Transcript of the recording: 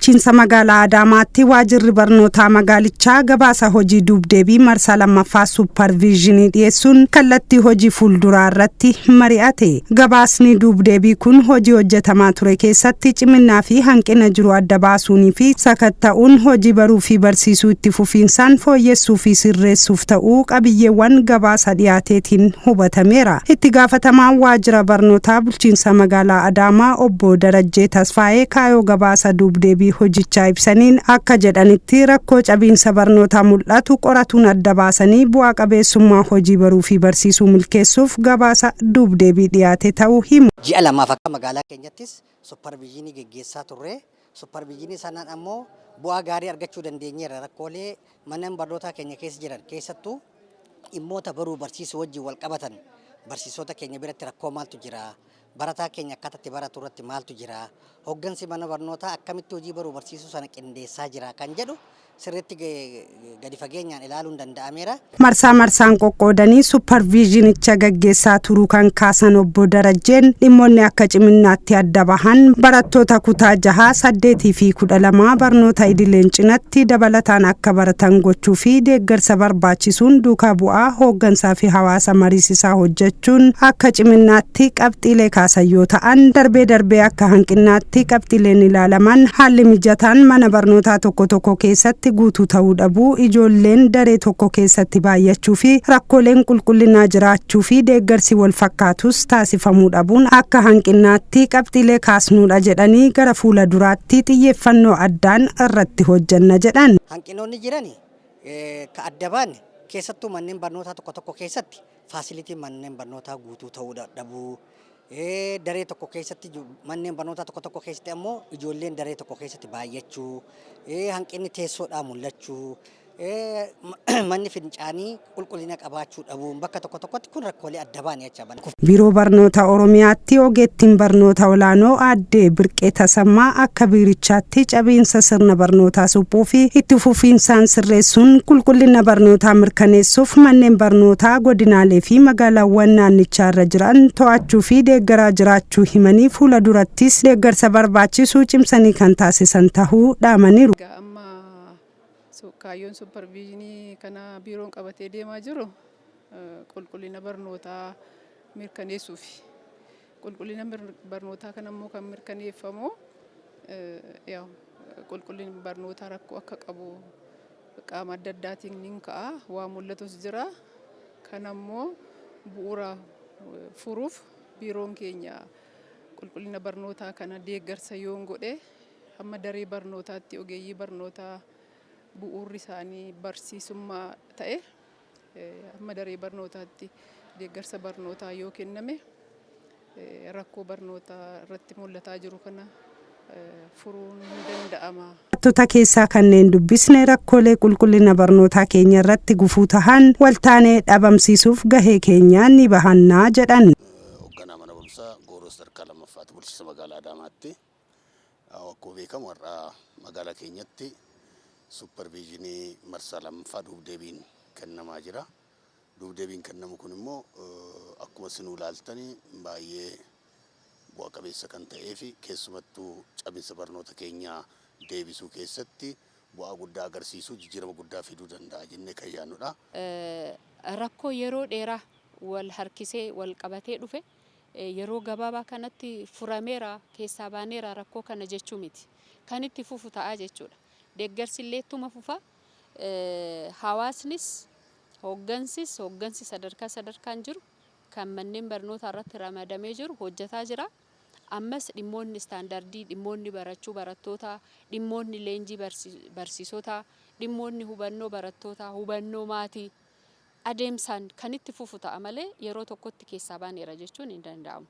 Bulchiinsa magaalaa Adaamaatti waajirri barnootaa magaalichaa gabaasa hojii duubdeebii marsaa lammaffaa suupparviizyinii dhiyeessuun kallattii hojii fuulduraa irratti mari'ate. Gabaasni duubdeebii kun hojii hojjetamaa ture keessatti ciminaa fi hanqina jiru adda baasuunii fi sakatta'uun hojii baruu fi barsiisuu itti fufiinsaan fooyyessuu fi sirreessuuf ta'uu qabiyyeewwan gabaasa dhiyaateetiin hubatameera. Itti gaafatamaan waajjira barnootaa bulchiinsa magaalaa Adaamaa obbo Darajjee Tasfaayee kaayoo gabaasa duubdeebii hojichaa ibsaniin akka jedhanitti, rakkoo cabiinsa barnootaa mul'atu qoratuun adda baasanii bu'aa qabeessummaa hojii baruu fi barsiisuu milkeessuuf gabaasa duubdeebii dhiyaate ta'uu himu. Ji'a 2f akka magaalaa keenyattis supparviizyinii geggeessaa turre. Supparviizyinii sanaan ammoo bu'aa gaarii argachuu dandeenyeerra. Rakkoolee manneen barnootaa keenya keessa jiran, keessattuu dhimmoota baruu barsiisuu wajjin wal qabatan, barsiisota keenya biratti rakkoo maaltu jira? Barataa keenya akkaataa itti baratu irratti maaltu jira? Hoggansi mana barnootaa akkamitti hojii baruu barsiisuu sana qindeessaa jira? Kan jedhu sirriitti gadi fageenyaan ilaaluun danda'ameera. Marsaa marsaan qoqqoodanii supparviizhinicha gaggeessaa turuu kan kaasan obbo Darajjeen, dhimmoonni akka ciminaatti adda bahan barattoota kutaa 6, 8 fi 12 barnoota idileen cinatti dabalataan akka baratan gochuu fi deeggarsa barbaachisuun duukaa bu'aa hooggansaa fi hawaasa mariisisaa hojjechuun akka ciminaatti qabxiilee kaasan yoo ta'an, darbee darbee akka hanqinaatti qabxiileen ilaalaman haalli mijataan mana barnootaa tokko tokko keessatti guutuu ta'uu dhabuu, ijoolleen daree tokko keessatti baay'achuu fi rakkooleen qulqullinaa jiraachuu fi deeggarsi wal fakkaatus taasifamuu dhabuun akka hanqinaatti qabxiilee kaasnuudha jedhanii, gara fuula duraatti xiyyeeffannoo addaan irratti hojjanna jedhan. Hanqinoonni jiran ka adda baanne, keessattuu manneen barnootaa tokko tokko keessatti faasilitiin manneen barnootaa guutuu ta'uu dhabuu, daree tokko keessatti, manneen barnootaa tokko tokko keessatti ammoo ijoolleen daree tokko keessatti baay'achuu, hanqinni teessoodhaa mul'achuu, manni fincaanii qulqullina qabaachuu dhabuun bakka tokko tokkotti, kun rakkoolee adda baane jecha. Biiroo Barnoota Oromiyaatti ogeettiin barnoota olaanoo aadde Birqee Tasammaa akka biirichaatti cabiinsa sirna barnootaa suphuu fi itti fufiinsaan sirreessuun qulqullina barnootaa mirkaneessuuf manneen barnootaa godinaalee fi magaalaawwan naannichaa irra jiran to'achuu fi deeggaraa jiraachuu himanii, fuula durattis deeggarsa barbaachisu cimsanii kan taasisan tahuu dhaamaniiru. Amma kaayyoon supparviizinii kana biiroon qabatee deemaa jiru qulqullina barnootaa mirkaneessuufi. Qulqullina barnootaa kana immoo kan mirkaneeffamu, qulqullinni barnootaa rakkoo akka qabu qaama adda addaatiin ni ka'a. Waa mul'atus jira. Kana immoo bu'uura furuuf biiroon keenya qulqullina barnootaa kana deeggarsa yoon godhe, hamma daree barnootaatti ogeeyyii barnootaa bu'uurri isaanii barsiisummaa ta'e, hamma daree barnootaatti deeggarsa barnootaa yoo kenname, rakkoo barnootaa irratti mul'ataa jiru kana furuun ni danda'ama. Barattoota keessaa kanneen dubbisne rakkoolee qulqullina barnootaa keenya irratti gufuu tahan waltaanee dhabamsiisuuf gahee keenya ni bahannaa jedhan. Hoogganaa mana barumsaa Gooroo sadarkaa lammaffaatti, bulchiinsa magaalaa Adaamaatti. Akkuma beekamu, har'a magaalaa keenyatti supparviizinii marsaa lammaffaa duubdeebiin kennamaa jira. Duubdeebiin kennamu kun immoo akkuma isinuu ilaaltanii baay'ee bu'a qabeessa kan ta'ee fi keessumattuu cabinsa barnoota keenyaa deebisuu keessatti bu'aa guddaa agarsiisuu, jijjiirama guddaa fiduu danda'a jennee kan yaadnudha. Rakkoo yeroo dheeraa wal harkisee wal qabatee dhufe yeroo gabaabaa kanatti furameera, keessaa baaneera rakkoo kana jechuu miti. Kan itti fufu ta'a jechuudha. Deeggarsi illee ittuma fufa. Hawaasnis, hooggansis, hooggansi sadarkaa sadarkaan jiru kan manneen barnootaa irratti ramadamee jiru hojjetaa jira. Ammas dhimmoonni istaandardii, dhimmoonni barachuu barattootaa, dhimmoonni leenjii barsiisotaa, dhimmoonni hubannoo barattootaa, hubannoo maatii adeemsaan kan itti fufu ta'a malee yeroo tokkotti keessaa baaneera jechuun hin danda'amu.